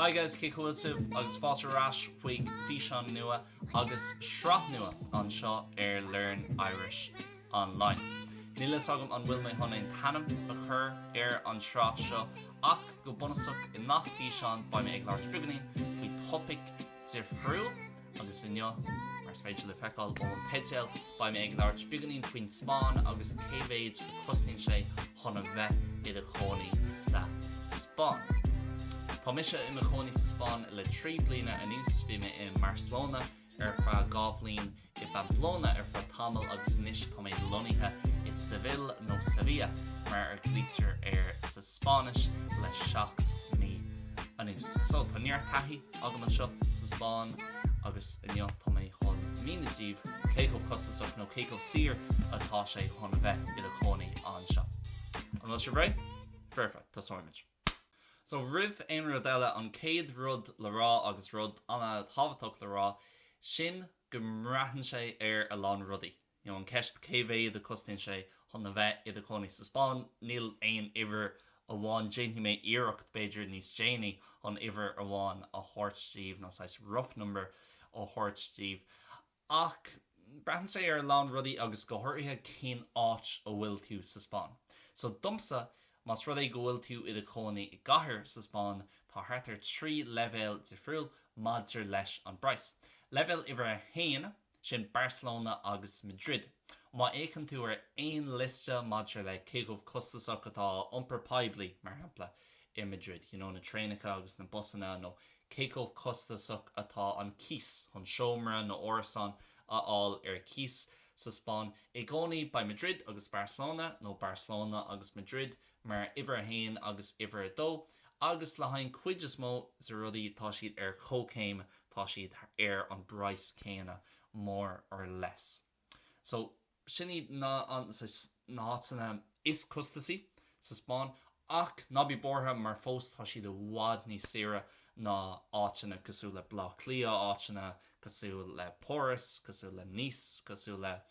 Hi guys, cén chaoi a bhfuil sibh agus fáilte ar ais chuig físeán nua agus sraith nua anseo ar Learn Irish Online. Níl fhios agam an bhfuil mé chun aon t-ainm a chur ar an sraith seo ach go bunúsach i ngach físeán beidh mé ag labhairt beagáinín faoi topaic difriúil agus inniu, mar is féidir le feiceáil ón teideal, beidh mé ag labhairt beagáinín faoin Spáinn agus cé mhéid a cosnaíonn sé chun a bheith i do chónaí sa Spáinn. Tá mise i mo chónaí sa Spáinn le 3 bliana anuas, bhí mé i mBarcelona ar feadh 2 bhliain, i bPamplona ar feadh tamaill agus anois tá mé lonnaithe i Seville nó Sevilla mar a ghlaoitear air sa Spáinnis le 7 mí anuas. So tá neart taithí agam anseo sa Spáinn agus inniu tá mé chun míniú daoibh cé chomh costasach nó cé chomh saor atá sé chun a bheith i do chónaí anseo. An bhfuil sibh réidh? Foirfe, tosóimid. So roimh aon rud eile, an chéad rud le rá agus rud an-tábhachtach le rá, sin go mbraitheann sé ar a lán rudaí. You know, an ceist cé mhéad a cosnaíonn sé chun a bheith i do chónaí sa Spáinn, níl aon uimhir amháin, déanfaidh mé iarracht b'fhéidir níos déanaí chun uimhir amháin a thabhairt daoibh nó saghas rough number a thabhairt daoibh. Ach braitheann sé ar a lán rudaí agus go háirithe cén áit a bhfuil tú sa Spáinn. So domsa, más rud é go bhfuil tú i do chónaí i gcathair sa Spáinn, tá thart ar 3 leibhéal difriúil maidir leis an bpraghas. Leibhéal uimhir a haon, sin Barcelona agus Madrid. Má fhéachann tú ar aon liosta maidir le cé chomh costasach atá iompar poiblí, mar shampla, i Madrid, you know, na traenacha agus na busanna, nó cé chomh costasach atá an cíos chun seomra nó árasán a fháil ar cíos sa Spáinn, i gcónaí beidh Madrid agus Barcelona, nó Barcelona agus Madrid, mar uimhir a haon agus uimhir a dó, agus le haghaidh an chuid is mó de rudaí tá siad ar chomhchéim, tá siad ar an bpraghas céanna more or less. So, sin iad na na háiteanna is costasaí sa Spáinn, ach ná bí buartha mar fós tá siad i bhfad níos saoire ná áiteanna cosúil le Baile Átha Cliath, áiteanna cosúil le Páras, cosúil le Nice, cosúil le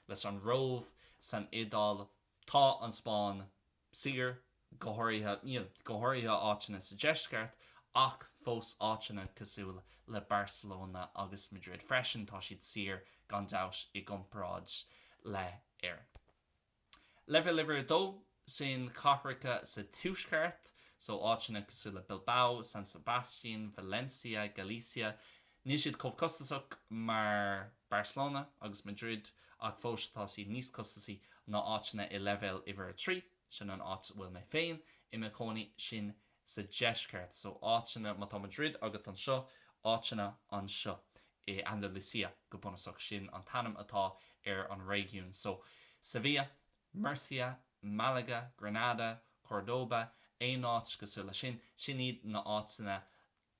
leis an Róimh san Iodáil. Tá an Spáinn saor, go háirithe, you know, go háirithe áiteanna sa deisceart, ach fós áiteanna cosúil le Barcelona agus Madrid freisin, tá siad saor gan dabht i gcomparáid le Éirinn. Leibhéal uimhir a dó, sin cathracha sa tuaisceart, so áiteanna cosúil le Bilbao, San Sebastian, Valencia, Galicia, Níl siad chomh costasach mar Barcelona agus Madrid ach fós tá siad níos costasaí ná áiteanna i leibhéal uimhir 3, sin an áit a bhfuil mé féin i mo chónaí, sin sa deisceart, so áiteanna, má tá Madrid agat anseo, áiteanna anseo i Andalusia go bunúsach, sin an t-ainm atá ar an réigiún, so Sevilla, Murcia, Malaga, Granada, Cordoba, aon áit cosúil leis sin, sin iad na áiteanna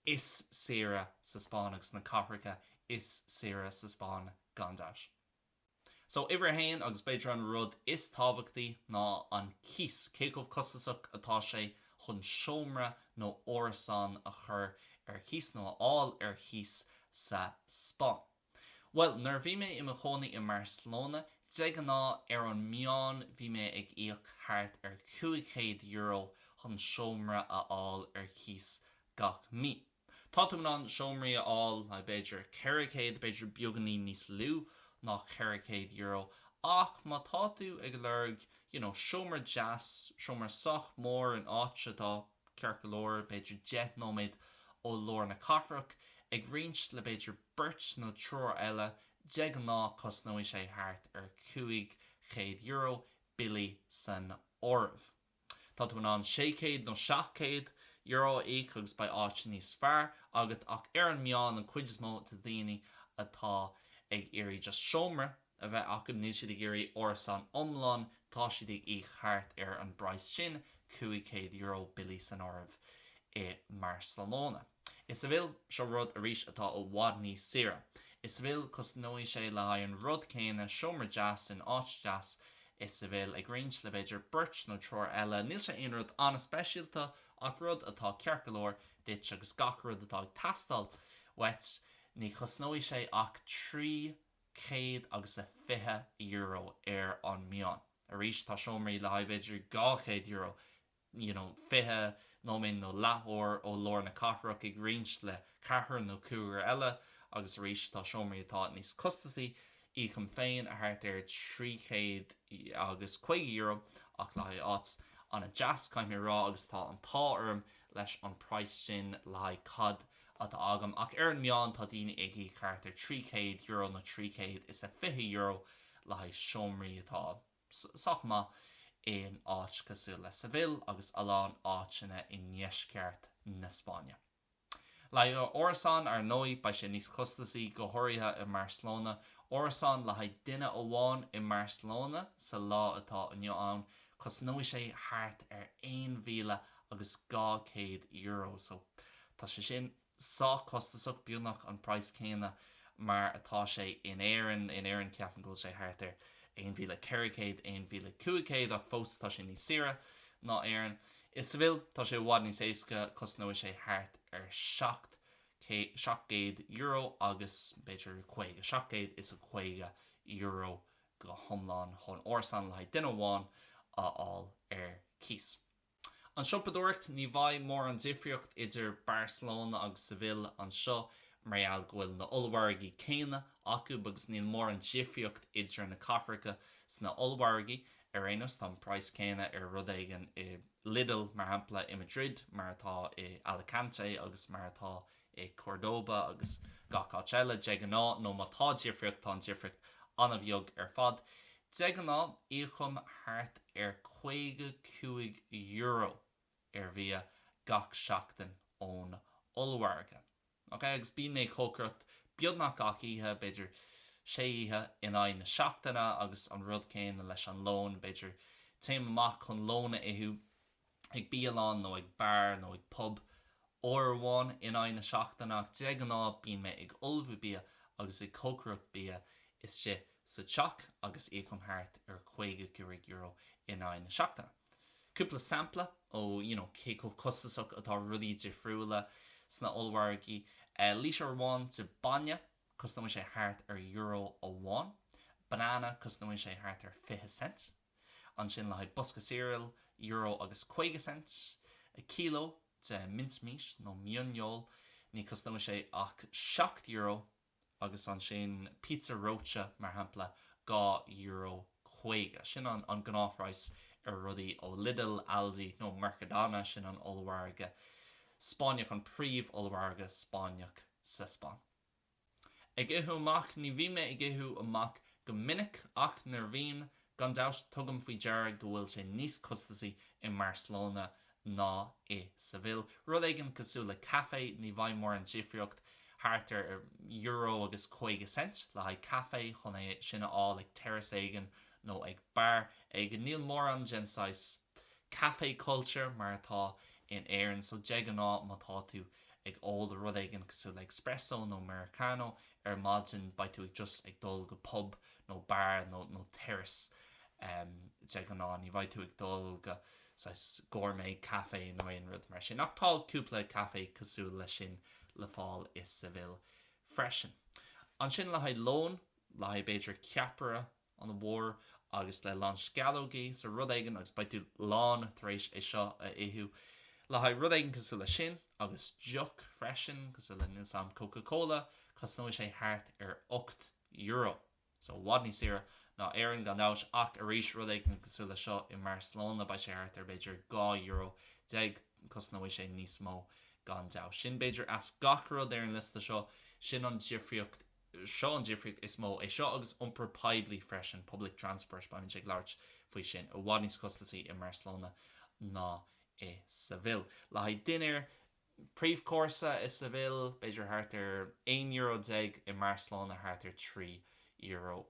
is saoire sa Spáinn agus na cathracha is saoire sa Spáinn gan dabht. So, uimhir a haon, agus b'fhéidir an rud is tábhachtaí, ná an cíos. Cé chomh costasach atá sé chun seomra nó árasán a chur ar cíos nó a fháil ar cíos sa Spáinn? Bhuel, nuair a bhí mé i mo chónaí i mBarcelona, de ghnáth, ar an meán bhí mé ag íoc thart ar €500 chun seomra a fháil ar cíos gach mí. Tá tú in ann seomraí a fháil le b'fhéidir 400, b'fhéidir beagáinín níos lú ná €400, ach má tá tú ag lorg you know seomra deas, seomra sách mór in áit atá ceart go leor, b'fhéidir 10 nóiméad ó lár na cathrach, ag roinnt le b'fhéidir beirt nó triúr eile, de ghnáth cosnóidh sé thart ar €500, billí san áireamh. Tá tú in ann €600 nó €700 a íoc agus beidh áit níos fearr agat ach ar an meán an chuid is mó de dhaoine atá ag iarraidh just seomra a bheith acu, níl siad ag iarraidh árasán iomlán, tá siad ag íoc thart ar an bpraghas sin, €500, billí san áireamh, i mBarcelona. I Seville, seo rud arís atá i bhfad níos saoire. I Seville, cosnóidh sé le haghaidh an rud céanna, seomra deas in áit deas i Seville, ag roinnt le b'fhéidir beirt nó triúr eile, níl sé aon rud an-speisialta ach rud atá ceart go leor duit agus gach rud atá ag teastáil uait, ní chosnóidh sé ach €320 ar an meán. Arís, tá seomraí le haghaidh b'fhéidir €200, you know, 20 nóiméad nó leathuair ó lár na cathrach ag roinnt le ceathrar nó cúigear eile agus arís tá seomraí atá níos costasaí, íocaim féin thart ar €350 ach le haghaidh áit an-deas caithfidh mé a rá agus tá an t-ádh orm leis an praghas sin le haghaidh cad atá agam ach ar an meán tá daoine ag íoc thart ar €300 nó €320 le haghaidh seomraí atá sách maith in áit cosúil le Seville agus a lán áiteanna i ndeisceart na Spáinne. Le haghaidh árasán, ar ndóigh, beidh sé níos costasaí, go háirithe i mBarcelona. Árasán le haghaidh duine amháin i mBarcelona sa lá atá inniu ann, cosnóidh sé thart ar €1,200. So, tá sé sin sách costasach, beagnach an praghas céanna mar atá sé in Éirinn. In Éirinn ceapaim go bhfuil sé thart ar 1,400, 1,500 ach fós tá sé níos saoire ná Éirinn. I Seville tá sé i bhfad níos éasca, cosnóidh sé thart ar €700 agus b'fhéidir 50, €750 go hiomlán chun árasán le haghaidh duine amháin a fháil ar cíos. An siopadóireacht, ní bheidh mórán difríocht idir Barcelona agus Seville anseo mar gheall go bhfuil na ollmhargaí céanna acu agus níl mórán difríocht idir na cathracha sna ollmhargaí. Ar aon nós, tá an praghas céanna ar rud éigin i Lidl, mar shampla, i Madrid mar atá i Alicante agus mar atá i Cordoba agus gach áit eile, de ghnáth, nó má tá difríocht, tá an difríocht an-bheag ar fad. De ghnáth, íocaim thart ar €55 ar bhia gach seachtain ón ollmhargadh. Ok, agus bíonn mé ag cócaireacht beagnach gach oíche, b'fhéidir sé oíche in aghaidh na seachtaine agus an rud céanna leis an lón, b'fhéidir téim amach chun lón a ithe ag bialann nó ag beár nó ag pub uair amháin in aghaidh na seachtaine ach de ghnáth bíonn mé ag ullmhú bia agus ag cócaireacht bia istigh sa teach agus íocaim thart ar €55 in aghaidh na seachtaine. Cúpla sampla ó you know cé chomh costasach atá rudaí difriúla sna ollmhargaí. Lítear amháin de bainne, cosnóidh sé thart ar euro amháin. Banana, cosnóidh sé thart ar 20 cent. Ansin le haghaidh bosca cereal, euro agus 50 cent. Kilo de mincemeat nó mionfheoil, ní cosnóidh sé ach €7 agus ansin pizza reoite mar shampla, €2.50. Sin an gnáthphraghas ar rudaí ó Lidl, Aldi nó Mercadona, sin an ollmhargadh Spáinneach, an príomh-ollmhargadh Spáinneach sa Spáinn. Ag ithe amach, ní bhíonn mé ag ithe amach go minic ach nuair a bhíonn, gan dabht, tugaim faoi deara go bhfuil sé níos costasaí i mBarcelona ná i Seville. Rud éigin cosúil le caife, ní bheidh mórán difríocht, thart ar euro agus 50 cent le haghaidh caife chun é sin a fháil ag terrace éigin nó ag beár éigin. Níl mórán den saghas cafe culture mar atá in Éirinn so de ghnáth má tá tú ag ól rud éigin cosúil le espresso nó americano ar maidin beidh tú ag just ag dul go pub nó beár nó nó terrace de ghnáth ní bheidh tú ag dul go saghas gourmet cafe nó aon rud mar sin ach tá cúpla cafe cosúil leis sin le fáil i Seville freisin. Ansin le haghaidh lón le haghaidh b'fhéidir ceapaire an-mhór agus le lán sceallógaí so rud éigin agus beidh tú lán tar éis é seo a ithe. Le haghaidh rud éigin cosúil leis sin agus deoch freisin, cosúil le níl 's a'm Coca Cola, cosnóidh sé thart ar €8. So i bhfad níos saoire ná Éirinn gan dabht ach arís rud éigin cosúil le seo i mBarcelona beidh sé thart ar b'fhéidir €12, cosnóidh sé níos mó gan dabht. Sin b'fhéidir as gach rud ar an liosta seo, sin an difríocht Seo an difríocht is mó, é seo agus iompar poiblí freisin, public transport, beimid ag labhairt faoi sin, i bhfad níos costasaí i mBarcelona ná i Seville. Le haghaidh dinnéir, príomhchúrsa i Seville, b'fhéidir thart ar €11, i mBarcelona thart ar €13.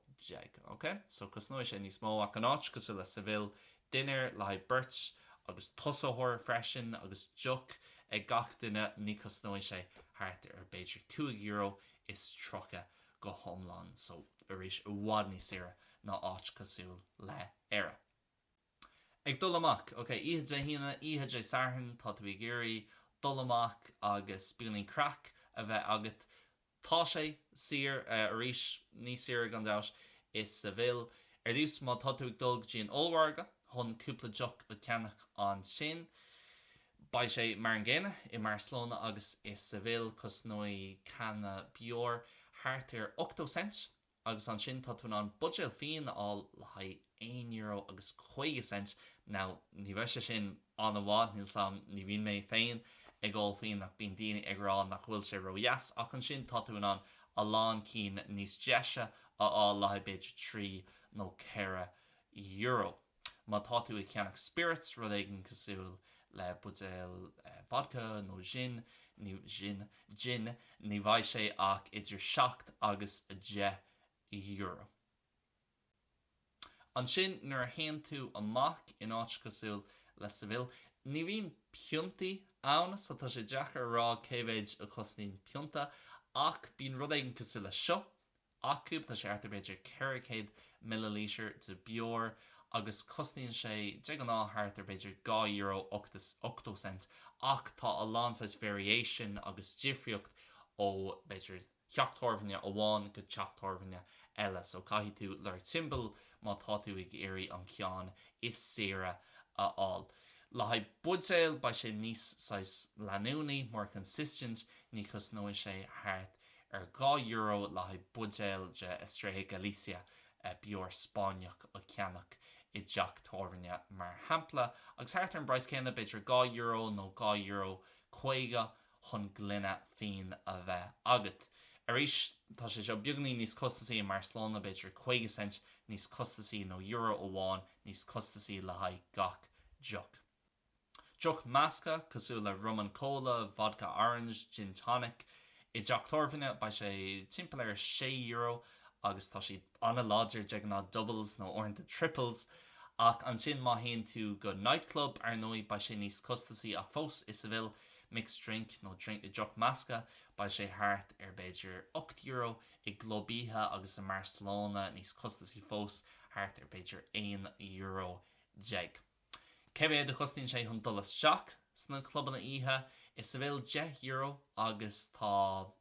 Ok? So cosnóidh sé níos mó ach in áit cosúil le Seville, dinnéar le haghaidh beirt agus tosaitheoir freisin agus deoch ag gach duine, ní cosnóidh sé thart ar b'fhéidir €5 is 30 go hiomlán so arís i bhfad níos saoire ná áit cosúil le Éire. Ag dul amach, ok, oíche Dé hAoine, oíche Dé Sathairn, tá tú ag iarraidh dul amach agus beagáinín craic a bheith agat. Tá sé saor, arís, níos saoire gan dabht, i Seville. Ar dtús, má tá tú ag dul go dtí an ollmhargadh chun cúpla deoch a cheannach ansin. Beidh sé mar an gcéanna i mBarcelona agus i Seville, cosnóidh canna beoir thart ar 80 cent agus ansin tá tú in ann buidéal fíon a fháil le haghaidh aon euro agus 50 cent. Now, ní bheidh sé sin an-mhaith, níl 's a'm, ní bhíonn mé féin ag ól fíon ach bíonn daoine ag rá nach bhfuil sé ródheas ach ansin tá tú in ann a lán cinn níos deise a fháil le haghaidh b'fhéidir 3 nó 4 euro. Má tá tú ag ceannach spirits, rud éigin cosúil le buidéal vodka nó gin, ní, gin, gin, ní bheidh sé ach idir 7 agus 10 euro. Ansin nuair a théann tú amach in áit cosúil le Seville, ní bhíonn piontaí ann so tá sé deacair a rá cé mhéid a chosnaíonn pionta ach bíonn rud éigin cosúil le seo acu. Tá sé thart ar b'fhéidir 400 milliliter de beoir agus cosnaíonn sé de ghnáth thart ar b'fhéidir €2 80 cent ach tá a lán saghas variation agus difríocht ó b'fhéidir theach tábhairne amháin go teach tábhairne eile so caithfidh tú lorg timpeall má tá tú ag iarraidh an ceann is saoire a fháil. Le haghaidh buidéil beidh sé níos saghas leanúnaí, more consistent, ní chosnóidh sé thart ar €2 le haghaidh buidéal de Estrella Galicia, beoir Spáinneach a cheannach i dteach tábhairne mar shampla, agus thart ar an bpraghas céanna, b'fhéidir €2 nó €2.50 chun gloine fíon a bheith agat. Arís, tá sé seo beagáinín níos costasaí i mBarcelona, b'fhéidir 50 cent níos costasaí nó euro amháin níos costasaí le haghaidh gach deoch. Deoch measctha, cosúil le rum and cola, vodka orange, gin tonic. I dteach tábhairne, beidh sé timpeall ar €6 agus tá siad an-láidir, de ghnáth doubles nó uaireanta triples. Ach ansin má théann tú go nightclub, ar ndóigh, beidh sé níos costasaí ach fós i Seville, mixed drink nó drink, deoch measctha, beidh sé thart ar b'fhéidir €8 i gclub oíche agus i mBarcelona níos costasaí fós, thart ar b'fhéidir €11. Cé mhéad a chosnaíonn sé chun dul isteach sna clubanna oíche? I Seville, €10 agus tá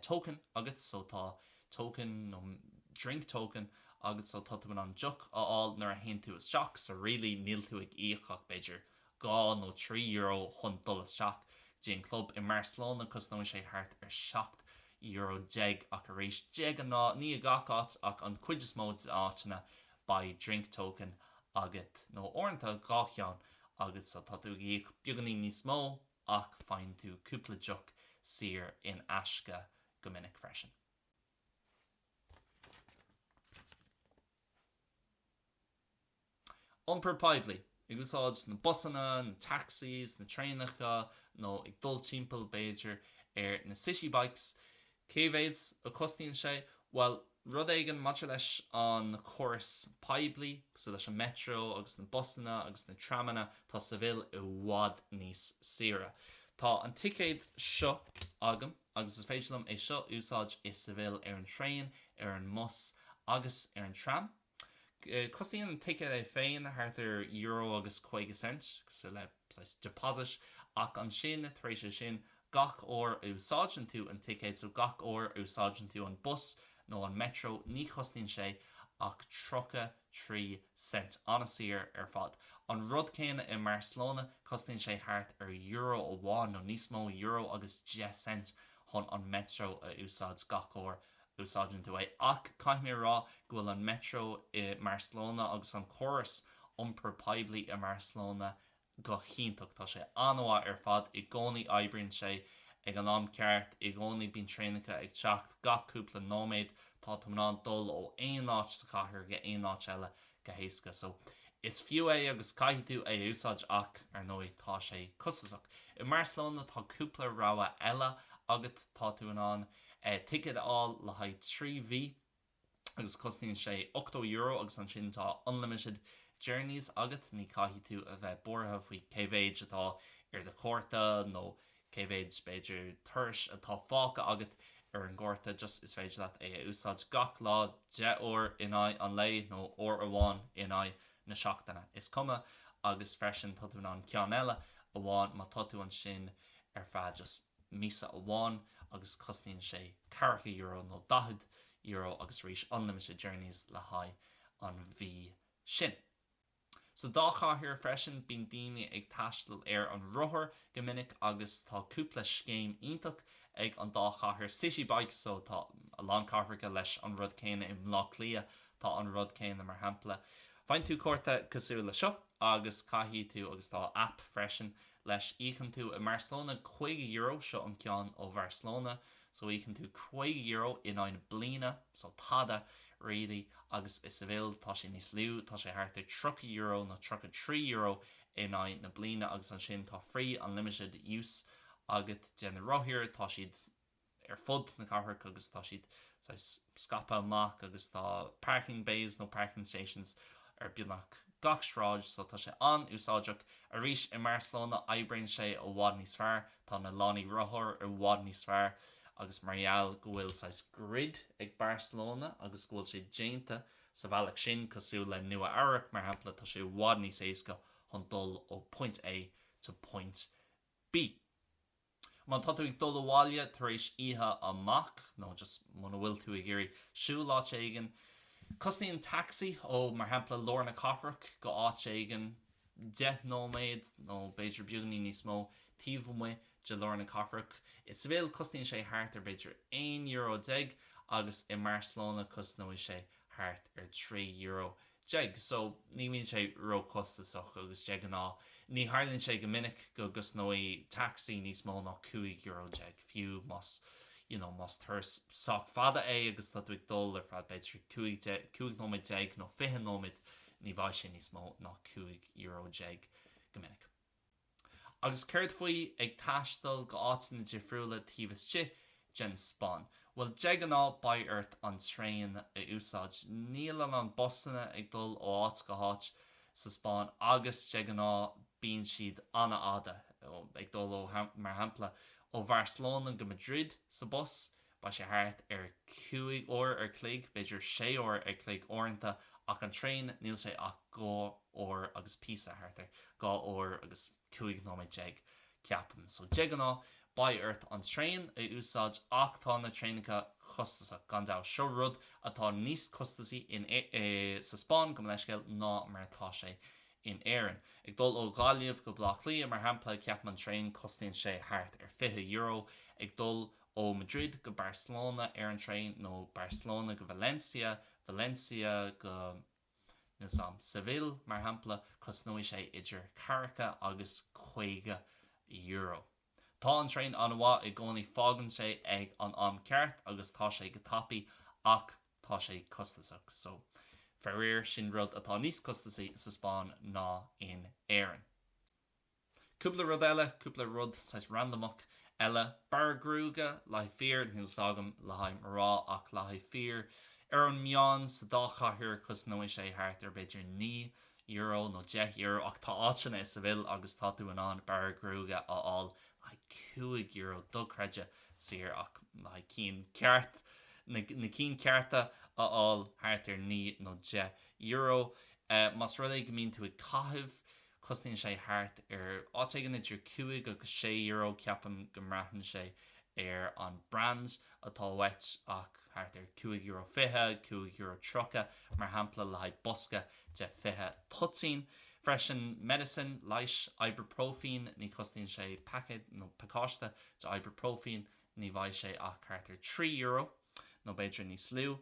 token agat so tá token nó drink token agat so tá tú in ann deoch a fháil nuair a théann tú isteach so really níl tú ag íoc ach b'fhéidir €2 nó €3 chun dul isteach go dtí an club. I mBarcelona cosnóidh sé thart ar €17 ach arís de ghnáth, ní i gach áit ach an chuid is mó de áiteanna beidh drink token agat, nó uaireanta dhá cheann agat, so tá tú ag íoc beagáinín níos mó ach faigheann tú cúpla deoch saor in aisce go minic freisin. Iompar poiblí, ag úsáid na busanna, na taxis, na traenacha nó ag dul timpeall b'fhéidir ar na city bikes. Cé mhéad a chosnaíonn sé? Bhuel, rud éigin maidir leis an chóras poiblí, cosúil leis an metro agus na busanna agus na tramanna, tá Seville i bhfad níos saoire. Tá an ticéad seo agam agus is féidir liom é seo a úsáid i Seville ar an traein, ar an mbus agus ar an tram. Cosnaíonn an ticéad é féin thart ar euro agus 50 cent, cosúil le saghas deposit, ach ansin, tar éis é sin, gach uair a úsáideann tú an ticéad, so gach uair a úsáideann tú an bus nó an metro, ní chosnaíonn sé ach 33 cent. An-saor ar fad. An rud céanna i mBarcelona, cosnaíonn sé thart ar euro amháin nó níos mó, euro agus 10 cent chun an metro a úsáid gach uair úsáideann tú é. Ach caithfidh mé a rá go bhfuil an metro i mBarcelona agus an córas iompair poiblí i mBarcelona go hiontach. Tá sé an-mhaith ar fad, i gcónaí oibríonn sé ag an am ceart, i gcónaí bíonn traenacha ag teacht gach cúpla nóiméad, tá tú in ann dul ó aon áit sa chathair go aon áit eile go héasca. So, is fiú é agus caithfidh tú é a úsáid ach, ar ndóigh, tá sé costasach. I mBarcelona tá cúpla rogha eile agat, tá tú in ann ticéad a fháil le haghaidh 3 mhí agus cosnaíonn sé €80 agus ansin tá unlimited journeys agat, ní caithfidh tú a bheith buartha faoi cé mhéid atá ar do chárta nó cé mhéid, b'fhéidir, turais atá fágtha agat ar an gcárta, just is féidir leat é a úsáid gach lá, 10 uair in aghaidh an lae nó uair amháin in aghaidh na seachtaine, is cuma, agus freisin tá tú in ann ceann eile amháin má tá tú ansin ar feadh just míosa amháin agus cosnaíonn sé ceathracha euro nó €40 agus arís unlimited journeys le haghaidh an mhí sin. Sa dá chathair freisin bíonn daoine ag taisteal ar an rothar go minic agus tá cúpla scéim iontach ag an dá chathair, City Bikes, so tá a lán cathracha leis an rud céanna, i mBleá Cliath tá an rud céanna mar shampla. Faigheann tú cárta cosúil le seo agus caithfidh tú, agus tá aip freisin leis, íocann tú i mBarcelona €50, seo an ceann ó Bharcelona, so íocann tú €50 in aghaidh na bliana, so tada really, agus i Seville tá sé níos lú, tá sé thart ar €30 nó €33 in aghaidh na bliana agus ansin tá free unlimited use agat de na rothair, tá siad ar fud na cathrach agus tá siad saghas scaipthe amach agus tá parking bays nó parking stations ar beagnach gach sráid so tá sé an-úsáideach. Arís i mBarcelona oibríonn sé i bhfad níos fearr, tá na lánaí rothar i bhfad níos fearr agus mar gheall go bhfuil saghas grid ag Barcelona agus go bhfuil sé déanta sa bhealach sin cosúil le Nua Eabhrac mar shampla tá sé i bhfad níos éasca chun dul ó point A to point B. Má tá tú ag dul abhaile tar éis oíche amach, nó just muna bhfuil tú ag iarraidh siúl áit éigin, cosnaíonn tacsaí ó, mar shampla, lár na cathrach go áit éigin 10 nóiméad nó b'fhéidir beagáinín níos mó taobh amuigh de lár na cathrach. I Seville cosnaíonn sé thart ar b'fhéidir €11 agus i mBarcelona cosnóidh sé thart ar €13. So, ní bhíonn sé róchostasach agus de ghnáth ní tharlaíonn sé go minic go gcosnóidh tacsaí níos mó ná €15, fiú más you know más turas sách fada é agus tá tú ag dul ar feadh b'fhéidir 15 nóiméad nó 20 nóiméad, ní bheidh sé níos mó ná €15 go minic. Agus céard faoi ag taisteal go áiteanna difriúla taobh istigh den Spáinn? Bhuel, de ghnáth beidh ort an traein a úsáid. Níl a lán busanna ag dul ó áit go háit sa Spáinn agus de ghnáth bíonn siad an-fhada, ag dul ó, mar shampla, ó Bharcelona go Madrid sa bus, Beidh sé thart ar 5 uair ar chloig, b'fhéidir 6 uair ar chloig uaireanta, ach an traein, níl sé ach 2 uair agus píosa, thart ar 2 uair agus 15 nóiméad, ceapaim. So, de ghnáth, beidh ort an traein a úsáid ach tá na traenacha costasach, gan dabht. Seo rud atá níos costasaí in, sa Spáinn, gabh mo leithscéal, ná mar atá sé in Éirinn. Ag dul ó Ghaillimh go Baile Átha Cliath, mar shampla, ceapaim an traein, cosnaíonn sé thart ar €20. Ag dul ó Madrid go Barcelona ar an traein nó Barcelona go Valencia, Valencia go, níl 's a'm, Seville mar shampla, cosnóidh sé idir ceathracha agus €50. Tá an traein an-mhaith i gcónaí, fágann sé ag an am ceart agus tá sé go tapaidh ach tá sé costasach. So, faraor, sin rud atá níos costasaí sa Spáinn ná in Éirinn. Cúpla rud eile, cúpla rud saghas randamach eile. Bearradh gruaige le haghaidh fir, níl 's agam le haghaidh mná ach le haghaidh fir ar an meán sa dá chathair cosnóidh sé thart ar b'fhéidir €9 nó €10 ach tá áiteanna i Seville agus tá tú in ann bearradh gruaige a fháil le haghaidh €5 dochreidte saor ach le haghaidh cinn ceart, na cinn cearta a fháil thart ar 9 nó €10. Más rud é go mbíonn tú ag caitheamh Cosnaíonn sé thart ar áit éigin idir 5 agus €6, ceapaim go mbraitheann sé ar an brand atá uait ach thart ar €5.20, €5.30 mar shampla le haghaidh bosca de 20 toitín. Freisin medicine, leighis, ibuprofen, ní chosnaíonn sé paicéad nó pacáiste de ibuprofen, ní bheidh sé ach thart ar €3. nó b'fhéidir níos lú.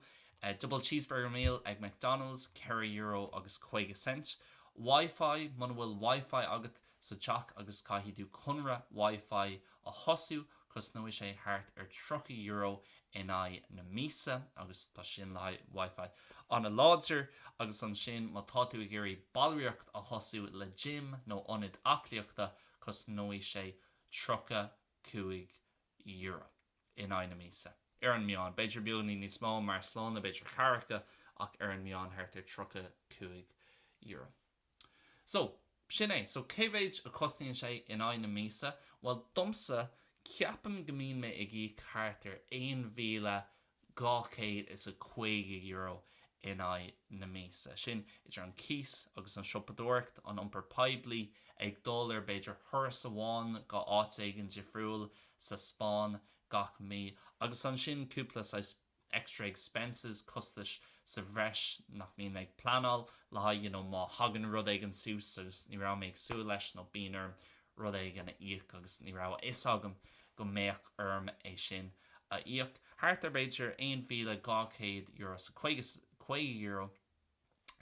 Double Cheeseburger Meal ag McDonald's, €4 agus 50 cent. Wi-Fi, muna bhfuil Wi-Fi agat sa teach agus caithfidh tú conradh Wi-Fi a thosú, cosnóidh sé thart ar €30 in aghaidh na míosa agus tá sin le haghaidh Wi-Fi an-láidir. Agus ansin má tá tú ag iarraidh ballraíocht a thosú le gym nó ionad aclaíochta, cosnóidh sé €35. in aghaidh na míosa. Ar an meán. B'fhéidir beagáinín níos mó i mBarcelona, b'fhéidir ceathracha, ach ar an meán thart ar €35. So, sin é. So, cé mhéid a chosnaíonn sé in aghaidh na míosa? Bhuel, domsa, ceapaim go mbíonn mé ag íoc thart ar €1,250 in aghaidh na míosa. Sin idir an cíos agus an siopadóireacht, an iompar poiblí, ag dul ar b'fhéidir thuras amháin go áit éigin difriúil sa Spáinn gach mí, agus ansin cúpla saghas extra expenses, costais sa bhreis nach mbíonn mé ag pleanáil le haghaidh you know má thagann rud éigin suas agus ní raibh mé ag súil leis nó bíonn orm rud éigin a íoc agus ní raibh a fhios agam go mbeadh orm é sin a íoc. Thart ar b'fhéidir €1,200 sa €50,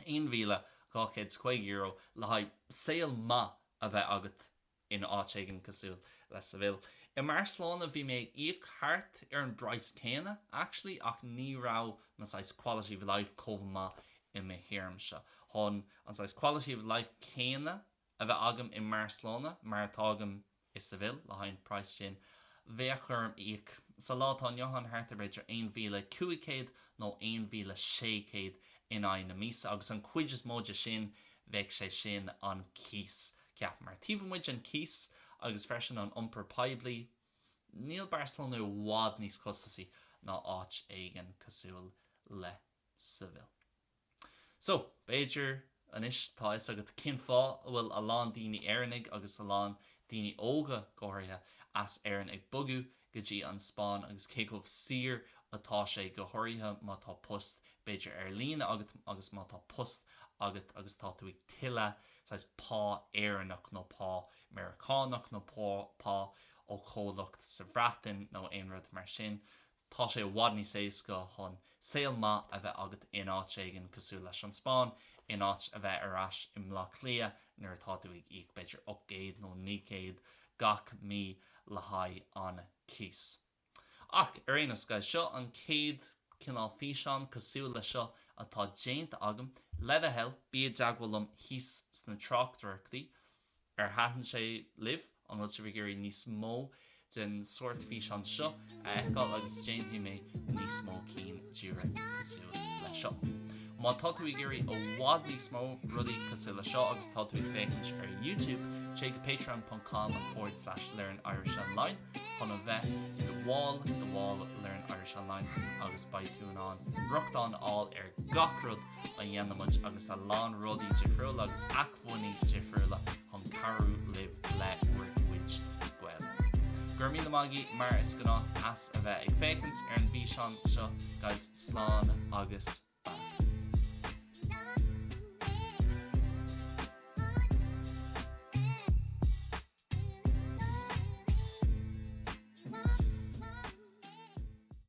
€1,250 le haghaidh saol maith a bheith agat in áit éigin cosúil le Seville. I mBarcelona bhí mé ag íoc thart ar an bpraghas céanna actually ach ní raibh mo saghas quality of life chomh maith i mo thuairimse. Chun an saghas quality of life céanna a bheith agam i mBarcelona mar atá agam i Seville le haghaidh an praghas sin, bheadh orm íoc sa lá atá inniu ann thart ar b'fhéidir 1,500 nó 1,600 in aghaidh na míosa agus an chuid is mó de sin bheadh sé sin an cíos. Ceapaim, mar taobh amuigh den cíos agus freisin an iompar poiblí, níl Barcelona i bhfad níos costasaí ná áit éigin cosúil le Seville. So, b'fhéidir anois tá a fhios agat cén fáth a bhfuil a lán daoine Éireannaigh agus a lán daoine óga, go háirithe, as Éirinn ag bogadh go dtí an Spáinn agus cé chomh saor atá sé, go háirithe má tá post b'fhéidir ar líne agat agus má tá post agat agus tá tú ag tuilleamh saghas pá Éireannach nó pá Meiriceánach nó pá ó chomhlacht sa Bhreatain nó aon rud mar sin. Tá sé i bhfad níos éasca chun saol maith a bheith agat in áit éigin cosúil leis an Spáinn, in áit a bheith ar ais i mBleá Cliath nuair atá tú ag íoc b'fhéidir 800 nó 900 gach mí le haghaidh an cíos. Ach ar aon nós, guys, seo an chéad cineál físeán cosúil le seo atá déanta agam. Le do thoil, bí i dteagmháil liom thíos sna tráchtaireachtaí. Ar thaitin sé libh? An bhfuil sibh ag iarraidh níos mó den sórt físeán seo a fheiceáil agus déanfaidh mé níos mó cinn díreach cosúil le seo. Má tá tú ag iarraidh i bhfad níos mó rudaí cosúil le seo agus tá tú ag féachaint ar YouTube, téigh go patreon.com forward slash learn Irish Online chun a bheith i do bhall de bhall Learn Irish Online agus beidh tú in ann rochtain a fháil ar gach rud a dhéanaimid agus a lán rudaí difriúla agus acmhainní difriúla chun cabhrú libh le bhur gcuid Gaeilge. Go raibh míle maith agaibh mar is gnách as a bheith ag féachaint ar an bhfíseán seo guys slán agus.